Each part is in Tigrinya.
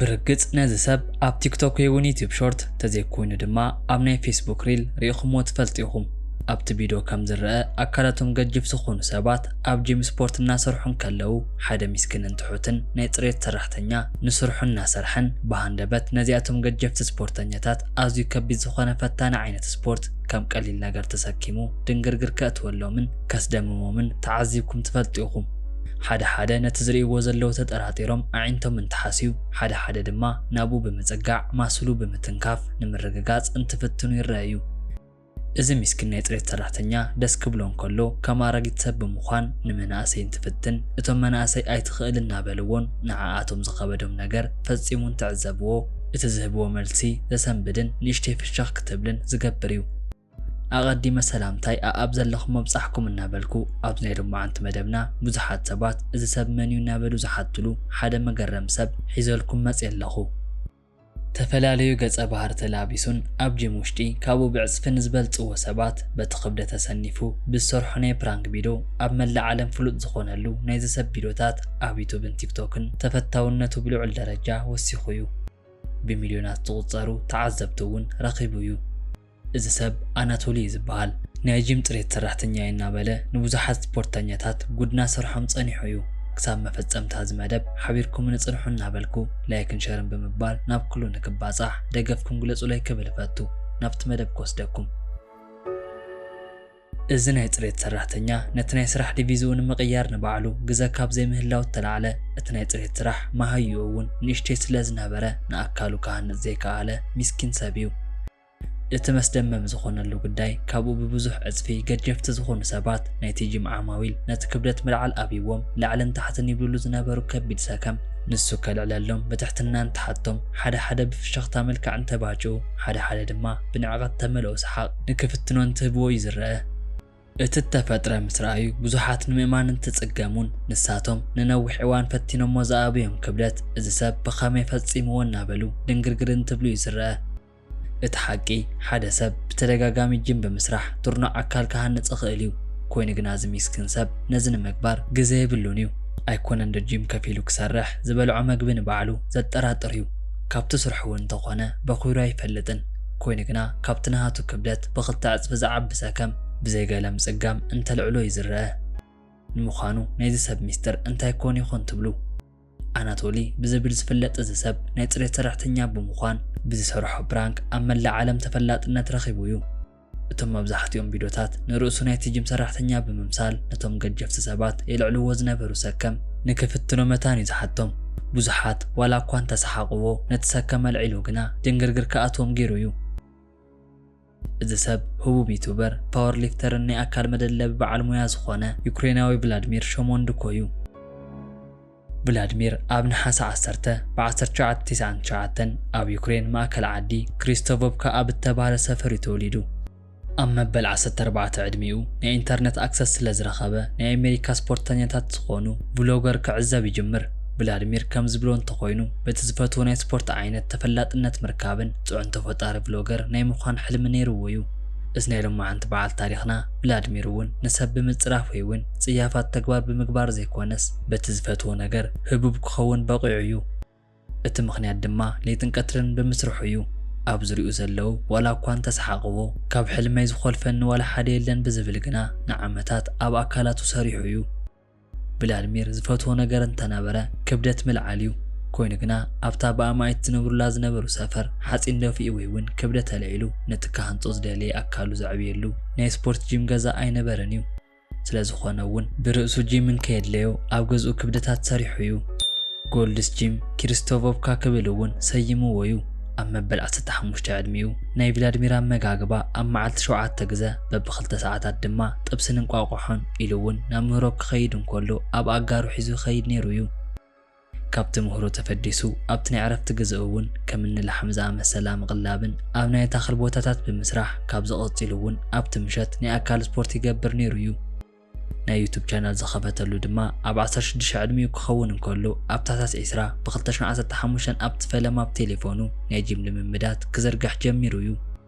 ብርግጽ ነዚ ሰብ ኣብ ቲክቶክ ወይ እውን ዩቲዩብ ሾርት፣ ተዘይኮይኑ ድማ ኣብ ናይ ፌስቡክ ሪል ርኢኹምዎ ትፈልጡ ኢኹም። ኣብቲ ቪድዮ ከም ዝረአ፣ ኣካላቶም ገጅፍ ዝኾኑ ሰባት ኣብ ጂም ስፖርት እናሰርሑ እንከለዉ፣ ሓደ ሚስኪንን ትሑትን ናይ ጽሬት ሰራሕተኛ ንስርሑ እናሰርሐን ብሃንደበት ነዚኣቶም ገጀፍቲ ስፖርተኛታት ኣዝዩ ከቢድ ዝኾነ ፈታኒ ዓይነት ስፖርት ከም ቀሊል ነገር ተሰኪሙ ድንግርግር ከእትወሎምን ከስደምሞምን ተዓዚብኩም ትፈልጡ ኢኹም። ሓደ ሓደ ነቲ ዝርእይዎ ዘለዉ ተጠራጢሮም ኣዒንቶም እንትሓስዩ፣ ሓደ ሓደ ድማ ናብኡ ብምጽጋዕ ማስሉ ብምትንካፍ ንምርግጋጽ እንትፍትኑ ይረኣዩ። እዚ ሚስኪን ናይ ጽሬት ሰራሕተኛ ደስ ክብሎ እንከሎ፣ ከም ኣረጊት ሰብ ብምዃን ንመናእሰይ እንትፍትን፣ እቶም መናእሰይ ኣይትኽእል እናበልዎን ንዓኣቶም ዝኸበዶም ነገር ፈጺሙ እንትዕዘብዎ፣ እቲ ዝህብዎ መልሲ ዘሰንብድን ንእሽተይ ፍሽኽ ክትብልን ዝገብር እዩ። ኣቐዲመ ሰላምታይ ኣኣብ ዘለኹም መብጻሕኩም እናበልኩ፣ ኣብዚ ናይ ሎማዓንቲ መደብና ብዙሓት ሰባት እዚ ሰብ መን እዩ እናበሉ ዝሓትሉ ሓደ መገረሚ ሰብ ሒዘልኩም መጽየ ኣለኹ። ዝተፈላለዩ ገጸ ባህሪ ተላቢሱን ኣብ ጂም ውሽጢ ካብኡ ብዕጽፊ ንዝበልጽዎ ሰባት በቲ ክብደት ተሰኒፉ ብዝሰርሖ ናይ ፕራንክ ቪድዮ ኣብ መላእ ዓለም ፍሉጥ ዝኾነሉ ናይዚ ሰብ ቪድዮታት ኣብ ዩቱብን ቲክቶክን ተፈታውነቱ ብልዑል ደረጃ ወሲኹ እዩ። ብሚልዮናት ዝቑጸሩ ተዓዘብቲ እውን ረኺቡ እዩ። እዚ ሰብ ኣናቶሊ እዩ ዝበሃል። ናይ ጂም ጽሬት ሰራሕተኛ እዩ እናበለ ንብዙሓት ስፖርተኛታት ጉድ እናሰርሖም ጸኒሑ እዩ። ክሳብ መፈጸምታ እዚ መደብ ሓቢርኩም ንጽንሑ እናበልኩ፣ ላይክን ሸርን ብምባል ናብ ኩሉ ንክባጻሕ ደገፍኩም ግለጹለይ ክብል እፈቱ። ናብቲ መደብ ክወስደኩም። እዚ ናይ ጽሬት ሰራሕተኛ ነቲ ናይ ስራሕ ዲቪዝኡ ንምቕያር ንባዕሉ ግዘ ካብ ዘይምህላው እተላዕለ፣ እቲ ናይ ጽሬት ስራሕ መሃይኡ እውን ንእሽተይ ስለ ዝነበረ ንኣካሉ ክሃንጽ ዘይከኣለ ሚስኪን ሰብ እዩ። እቲ መስደመም ዝኾነሉ ጉዳይ፣ ካብኡ ብብዙሕ ዕጽፊ ገጀፍቲ ዝኾኑ ሰባት ናይቲ ጂም ዓማዊል ነቲ ክብደት ምልዓል ኣብይዎም ላዕልን ታሕትን ይብልሉ ዝነበሩ ከቢድ ሰከም ንሱ ከልዕለሎም ብትሕትና እንትሓቶም፣ ሓደ ሓደ ብፍሽኽታ መልክዕ እንተባጭው፣ ሓደ ሓደ ድማ ብንዕቐት ተመልኦ ሰሓቕ ንክፍትኖ እንትህብዎ እዩ ዝረአ። እቲ እተፈጥረ ምስ ረኣዩ ብዙሓት ንምእማን እንትጽገሙን ንሳቶም ንነዊሕ እዋን ፈቲኖሞ ዝኣበዮም ክብደት እዚ ሰብ ብኸመይ ፈጺምዎ እናበሉ ድንግርግር እንትብሉ እዩ ዝረአ። እቲ ሓቂ፣ ሓደ ሰብ ብተደጋጋሚ ጂም ብምስራሕ ጥርኑዕ ኣካል ክሃንጽ ይኽእል እዩ። ኮይኑ ግና እዚ ሚስኪን ሰብ ነዚ ንምግባር ግዘ የብሉን እዩ። ኣይኮነን ዶ ጂም ከፊሉ ክሰርሕ፣ ዝበልዖ መግቢ ንባዕሉ ዘጠራጥር እዩ። ካብቲ ስርሑ እውን እንተኾነ በኺሩ ኣይፈልጥን። ኮይኑ ግና ካብቲ ናሃቱ ክብደት ብኽልተ ዕጽፊ ዝዓቢ ሰከም ብዘይ ገለ ምጽጋም እንተልዕሎ እዩ ዝረአ። ንምዃኑ ናይዚ ሰብ ሚስጥር እንታይ ኮን ይኾን ትብሉ? ኣናቶሊ ብዝብል ዝፍለጥ እዚ ሰብ ናይ ጽሬት ሰራሕተኛ ብምዃን ብዝሰርሖ ፕራንክ ኣብ መላእ ዓለም ተፈላጥነት ረኺቡ እዩ። እቶም መብዛሕትኦም ቪድዮታት ንርእሱ ናይቲ ጂም ሰራሕተኛ ብምምሳል ነቶም ገጀፍቲ ሰባት የልዕልዎ ዝነበሩ ሰከም ንክፍትኖ መታን እዩ ዝሓቶም። ብዙሓት ዋላ እኳ እንተሰሓቕዎ፣ ነቲ ሰከም ኣልዒሉ ግና ድንግርግር ክኣትዎም ገይሩ እዩ። እዚ ሰብ ህቡብ ዩቱበር፣ ፓወር ሊፍተርን ናይ ኣካል መደለቢ በዓል ሞያ ዝኾነ ዩክሬናዊ ቭላድሚር ሸሞንድኮ እዩ። ቭላድሚር ኣብ ነሓሰ ዓሰርተ ብ ዓሰርተ ትሽዓተ ተስዓን ትሽዓተን ኣብ ዩክሬን ማእከል ዓዲ ክሪስቶቮቭካ ኣብ እተባህለ ሰፈር እዩ ተወሊዱ። ኣብ መበል ዓሰርተ ኣርባዕተ ዕድሚኡ ናይ ኢንተርነት ኣክሰስ ስለ ዝረኸበ ናይ ኣሜሪካ ስፖርተኛታት ዝኾኑ ቭሎገር ክዕዘብ ይጅምር። ቭላድሚር ከም ዝብሎ እንተኾይኑ በቲ ዝፈትዎ ናይ ስፖርት ዓይነት ተፈላጥነት ምርካብን ጽዕንቶ ፈጣሪ ቭሎገር ናይ ምዃን ሕልሚ ነይርዎ እዩ። እዚ ናይ ሎማዓንቲ በዓል ታሪኽና ቭላድሚር እውን ንሰብ ብምጽራፍ ወይ እውን ጽያፋት ተግባር ብምግባር ዘይኮነስ በቲ ዝፈትዎ ነገር ህቡብ ክኸውን በቒዑ እዩ። እቲ ምኽንያት ድማ ለይትን ቀትርን ብምስርሑ እዩ። ኣብ ዙሪኡ ዘለዉ ዋላ እኳ እንተሰሓቕዎ፣ ካብ ሕልመይ ዝኾልፈኒ ዋላ ሓደ የለን ብዝብል ግና ንዓመታት ኣብ ኣካላቱ ሰሪሑ እዩ። ቭላድሚር ዝፈትዎ ነገር እንተነበረ ክብደት ምልዓል እዩ። ኮይኑ ግና ኣብታ ብኣማኢት ዝነብሩላ ዝነበሩ ሰፈር ሓፂን ደፊኡ ወይ እውን ክብደት ኣልዒሉ ነቲ ክሃንጾ ዝደለየ ኣካሉ ዘዕብየሉ ናይ ስፖርት ጂም ገዛ ኣይነበረን እዩ። ስለዝኾነ እውን ብርእሱ ጂም እንከየድለዮ ኣብ ገዝኡ ክብደታት ሰሪሑ እዩ። ጎልድስ ጂም ክሪስቶቮቭካ ክብል እውን ሰይምዎ እዩ። ኣብ መበል ዓሰርተ ሓሙሽተ ዕድሚኡ ናይ ቭላድሚር ኣመጋግባ ኣብ መዓልቲ ሸውዓተ ግዘ በብኽልተ ሰዓታት ድማ ጥብስን እንቋቑሖን ኢሉ እውን ናብ ምህሮ ክኸይድ እንከሎ ኣብ ኣጋሩ ሒዙ ይኸይድ ነይሩ እዩ። ካብቲ ምህሮ ተፈዲሱ ኣብቲ ናይ ዕረፍቲ ግዝኡ እውን ከም እኒ ላሕሚ ዝኣመሰላ ምቕላብን ኣብ ናይ ኣታኽል ቦታታት ብምስራሕ ካብዚ ቀፂሉ እውን ኣብቲ ምሸት ናይ ኣካል ስፖርት ይገብር ነይሩ እዩ። ናይ ዩቱብ ቻናል ዝኸፈተሉ ድማ ኣብ ዓሰርተ ሽዱሽተ ዕድሚኡ ክኸውን እንከሎ ኣብ ታሕሳስ ዕስራ ብ ክልተ ሽሕን ዓሰርተ ሓሙሽተን ኣብቲ ፈለማ ኣብ ቴሌፎኑ ናይ ጂም ልምምዳት ክዝርግሕ ጀሚሩ እዩ።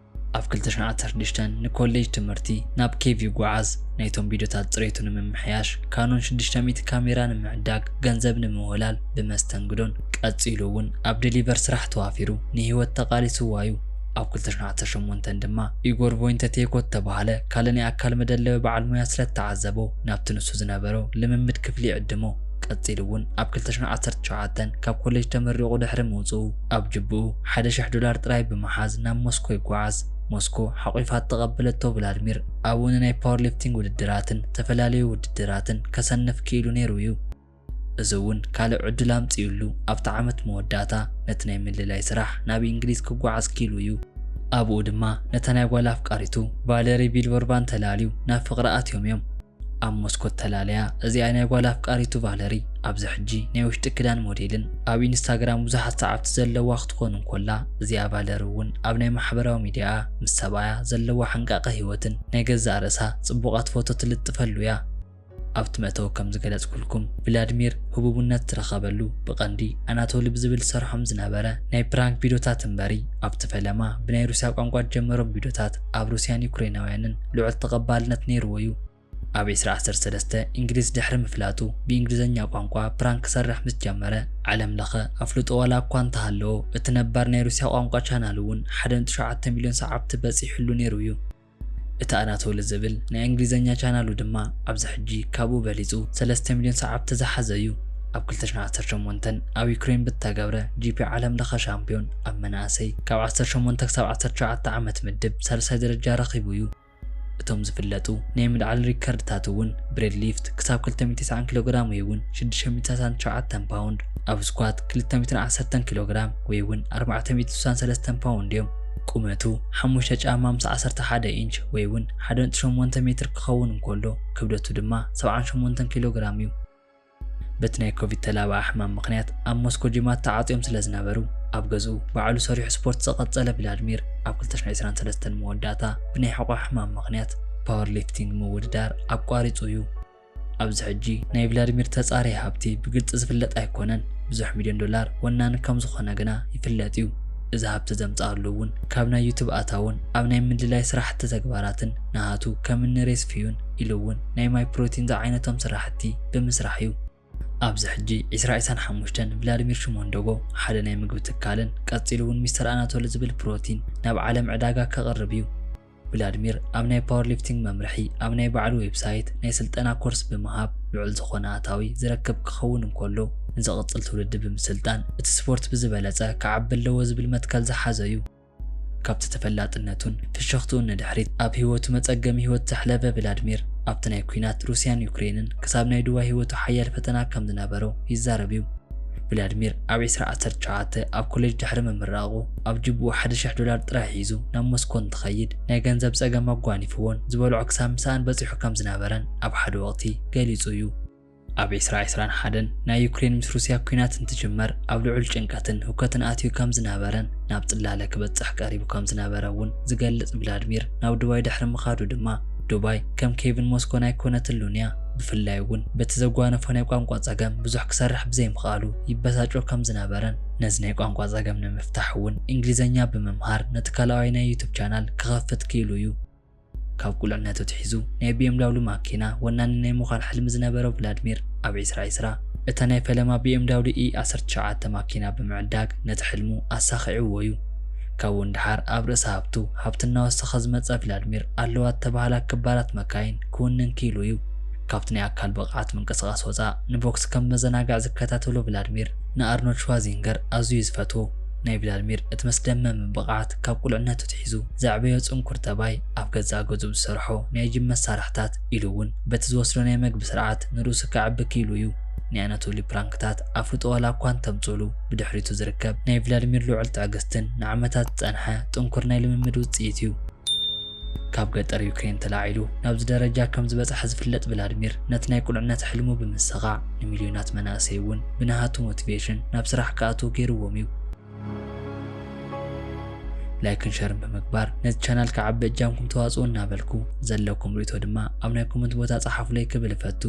ኣብ ክልተ ሽሕን ዓሰርተ ሽዱሽተን ንኮሌጅ ትምህርቲ ናብ ኬቭ ይጓዓዝ። ናይቶም ቪድዮታት ጽሬቱ ንምምሕያሽ፣ ካኖን ሽዱሽተ ሚእቲ ካሜራ ንምዕዳግ፣ ገንዘብ ንምውህላል ብመስተንግዶን ቀጺሉ እውን ኣብ ዴሊቨር ስራሕ ተዋፊሩ ንህይወት ተቓሊስዋ እዩ። ኣብ ክልተ ሽሕን ዓሰርተ ሸሞንተን ድማ ኢጎር ቮይንተቴኮ እተባህለ ካልእ ናይ ኣካል መደለቢ በዓል ሞያ ስለ እተዓዘቦ ናብቲ ንሱ ዝነበሮ ልምምድ ክፍሊ ይዕድሞ። ቀጺሉ እውን ኣብ ክልተ ሽሕን ዓሰርተ ሸውዓተን ካብ ኮሌጅ ተመሪቑ ድሕሪ ምውጽኡ ኣብ ጅብኡ ሓደ ሽሕ ዶላር ጥራይ ብምሓዝ ናብ ሞስኮ ይጓዓዝ። ሞስኮ ሓቒፋ እተቐበለቶ ቭላድሚር ኣብኡ ንናይ ፓወር ሊፍቲንግ ውድድራትን ዝተፈላለዩ ውድድራትን ከሰንፍ ክኢሉ ነይሩ እዩ። እዚ እውን ካልእ ዕድል ኣምጺኡሉ ኣብቲ ዓመት መወዳእታ ነቲ ናይ ምልላይ ስራሕ ናብ እንግሊዝ ክጓዓዝ ክኢሉ እዩ። ኣብኡ ድማ ነታ ናይ ጓል ኣፍቃሪቱ ቫለሪ ቪልቨርቫን ተላልዩ ናብ ፍቕሪ ኣትዮም እዮም። ኣብ ሞስኮ እተላለያ እዚኣ ናይ ጓል ኣፍቃሪቱ ቫለሪ ኣብዚ ሕጂ ናይ ውሽጢ ክዳን ሞዴልን ኣብ ኢንስታግራም ብዙሓት ሰዓብቲ ዘለዋ ክትኮን እንኮላ፣ እዚኣ ቫለሪ እውን ኣብ ናይ ማሕበራዊ ሚዲያኣ ምስ ሰብኣያ ዘለዋ ሓንቃቂ ህይወትን ናይ ገዛእ ርእሳ ጽቡቓት ፎቶ ትልጥፈሉ እያ። ኣብቲ መእተዊ ከም ዝገለጽኩልኩም፣ ቭላድሚር ህቡብነት ዝረኸበሉ ብቐንዲ ኣናቶሊ ብዝብል ዝሰርሖም ዝነበረ ናይ ፕራንክ ቪድዮታት እምበሪ፣ ኣብቲ ፈለማ ብናይ ሩስያ ቋንቋ ዝጀመሮም ቪድዮታት ኣብ ሩስያን ዩክሬናውያንን ልዑል ተቐባልነት ነይርዎ እዩ። ኣብ ዕስራ ዓሰርተ ሰለስተ እንግሊዝ ድሕሪ ምፍላጡ፣ ብእንግሊዝኛ ቋንቋ ፕራንክ ክሰርሕ ምስ ጀመረ፣ ዓለም ለኸ ኣፍልጦ ዋላ እኳ እንተሃለዎ፣ እቲ ነባር ናይ ሩስያ ቋንቋ ቻናል እውን ሓደ ነጥቢ ሸውዓተ ሚልዮን ሰዓብቲ በጺሑሉ ነይሩ እዩ። እቲ ኣናቶሊ ዝብል ናይ እንግሊዝኛ ቻናሉ ድማ ኣብዚ ሕጂ ካብኡ በሊጹ ሰለስተ ሚልዮን ሰዓብቲ ዝሓዘ እዩ። ኣብ ክልተ ሽሕን ዓሰርተ ሸሞንተን ኣብ ዩክሬን ብተገብረ ጂ ፒ ዓለም ለኸ ሻምፒዮን ኣብ መናእሰይ ካብ ዓሰርተ ሸሞንተ ክሳብ ዓሰርተ ሸውዓተ ዓመት ምድብ ሳልሳይ ደረጃ ረኺቡ እዩ። እቶም ዝፍለጡ ናይ ምልዓል ሪከርድታት እውን ብሬድሊፍት ክሳብ ክልተ ሚእቲ ተስዓን ኪሎ ግራም ወይ እውን ሽዱሽተ ሚእቲ ሰላሳን ትሽዓተን ፓውንድ፣ ኣብ ስኳት ክልተ ሚእትን ዓሰርተን ኪሎ ግራም ወይ እውን ኣርባዕተ ሚእቲ ስሳን ሰለስተን ፓውንድ እዮም። ቁመቱ ሓሙሽተ ጫማ ምስ ዓሰርተ ሓደ ኢንች ወይ እውን ሓደ ነጥቢ ሸሞንተ ሜትር ክኸውን እንከሎ፣ ክብደቱ ድማ ሰብዓን ሸሞንተን ኪሎ ግራም እዩ። በቲ ናይ ኮቪድ ተላባዒ ሕማም ምኽንያት ኣብ ሞስኮ ጂማት ተዓጽዮም ስለ ዝነበሩ፣ ኣብ ገዝኡ ባዕሉ ሰሪሑ ስፖርት ዝቐጸለ ቭላድሚር፣ ኣብ ክልተ ሽሕን ዕስራን ሰለስተን መወዳእታ ብናይ ሕቖ ሕማም ምኽንያት ፓወር ሊፍቲንግ ምውድዳር ኣቋሪጹ እዩ። ኣብዚ ሕጂ ናይ ቭላድሚር ተጻረየ ሃብቲ ብግልጺ ዝፍለጥ ኣይኮነን። ብዙሕ ሚልዮን ዶላር ወናኒ ከም ዝኾነ ግና ይፍለጥ እዩ። እዚ ሃብቲ ዘምጽኣሉ እውን ካብ ናይ ዩቱብ ኣታውን ኣብ ናይ ምልላይ ስራሕቲ ተግባራትን ናሃቱ ከም እኒ ሬስፊዩን ኢሉ እውን ናይ ማይ ፕሮቲን ዝዓይነቶም ስራሕቲ ብምስራሕ እዩ። ኣብዚ ሕጂ ዕስራ ዕስራን ሓሙሽተን ቭላድሚር ሽሞንዶጎ ሓደ ናይ ምግቢ ትካልን ቀጺሉ እውን ሚስተር ኣናቶሊ ዝብል ፕሮቲን ናብ ዓለም ዕዳጋ ከቕርብ እዩ። ቭላድሚር ኣብ ናይ ፓወር ሊፍቲንግ መምርሒ ኣብ ናይ ባዕሉ ዌብሳይት ናይ ስልጠና ኮርስ ብምሃብ ልዑል ዝኾነ ኣታዊ ዝረክብ ክኸውን እንከሎ፣ ንዝቕጽል ትውልዲ ብምስልጣን እቲ ስፖርት ብዝበለጸ ክዓቢ ኣለዎ ዝብል መትከል ዝሓዘ እዩ። ካብቲ ተፈላጥነቱን ፍሽኽትኡን ንድሕሪት ኣብ ህይወቱ መጸገሚ ህይወት ዘሕለፈ ቭላድሚር ኣብቲ ናይ ኲናት ሩስያን ዩክሬንን ክሳብ ናይ ድዋ ህይወቱ ሓያል ፈተና ከም ዝነበሮ ይዛረብ እዩ። ቭላድሚር ኣብ ዕስራ ዓሰርተ ትሽዓተ ኣብ ኮሌጅ ድሕሪ ምምራቑ ኣብ ጅብኡ ሓደ ሽሕ ዶላር ጥራይ ሒዙ ናብ ሞስኮ እንትኸይድ ናይ ገንዘብ ጸገም ኣጓኒፍዎን ዝበልዖ ክሳብ ምሳኣን በጺሑ ከም ዝነበረን ኣብ ሓደ ወቕቲ ገሊጹ እዩ። ኣብ ዕስራ ዕስራን ሓደን ናይ ዩክሬን ምስ ሩስያ ኲናት እንትጅመር ኣብ ልዑል ጭንቀትን ህውከትን ኣትዩ ከም ዝነበረን ናብ ጽላለ ክበጽሕ ቀሪቡ ከም ዝነበረ እውን ዝገልጽ ቭላድሚር፣ ናብ ዱባይ ድሕሪ ምኻዱ ድማ ዱባይ ከም ኬቭን ሞስኮን ኣይኮነትሉን እያ። ብፍላይ እውን በቲ ዘጓነፎ ናይ ቋንቋ ጸገም ብዙሕ ክሰርሕ ብዘይምኽኣሉ ይበሳጮ ከም ዝነበረን ነዚ ናይ ቋንቋ ጸገም ንምፍታሕ እውን እንግሊዝኛ ብምምሃር ነቲ ካልኣዋይ ናይ ዩቱብ ቻናል ክኸፍት ክኢሉ እዩ። ካብ ቁልዕነቱ ኣትሒዙ ናይ ቢ ኤም ዳብሊው ማኪና ወናኒ ናይ ምዃን ሕልሚ ዝነበሮ ቭላድሚር ኣብ ዕስራ ዕስራ እታ ናይ ፈለማ ቢ ኤም ዳብሊው ኢ ዓሰርተ ትሽዓተ ማኪና ብምዕዳግ ነቲ ሕልሙ ኣሳኺዕዎ እዩ። ካብኡ ንደሓር ኣብ ርእሲ ሃብቱ ሃብቲ እናወሰኸ ዝመጸ ቭላድሚር ኣለዋ እተባህላ ክባራት መካይን ክውንን ክኢሉ እዩ። ካብቲ ናይ ኣካል ብቕዓት ምንቅስቓስ ወጻእ ንቦክስ ከም መዘናግዒ ዝከታተሎ ቭላድሚር ንኣርኖልድ ሽዋዚንገር ኣዝዩ እዩ ዝፈትዎ። ናይ ቭላድሚር እቲ መስደመሚ ብቕዓት ካብ ቁልዕነቱ ኣትሒዙ ዘዕበዮ ጽንኩር ጠባይ፣ ኣብ ገዛእ ገዝኡ ዝሰርሖ ናይ ጂም መሳርሕታት ኢሉ እውን በቲ ዝወስዶ ናይ መግቢ ስርዓት ንርእሱ ከዕቢ ክኢሉ እዩ። ናይ ኣናቶሊ ፕራንክታት ኣፍልጦ ዋላ እኳ እንተምጽኡሉ ብድሕሪቱ ዝርከብ ናይ ቭላድሚር ልዑል ትዕግስትን ንዓመታት ዝጸንሐ ጥንኩር ናይ ልምምድ ውጽኢት እዩ። ካብ ገጠር ዩክሬን ተላዒሉ ናብዚ ደረጃ ከም ዝበጽሐ ዝፍለጥ ቭላድሚር ነቲ ናይ ቁልዕነት ሕልሙ ብምስኻዕ ንሚልዮናት መናእሰይ እውን ብናሃቱ ሞቲቬሽን ናብ ስራሕ ክኣትዉ ገይርዎም እዩ። ላይክን ሸርን ብምግባር ነዚ ቻናል ክዓቢ እጃምኩም ተዋጽኡ እናበልኩ ዘለኩም ርእይቶ ድማ ኣብ ናይ ኮመንት ቦታ ጸሓፉለይ ክብል እፈቱ።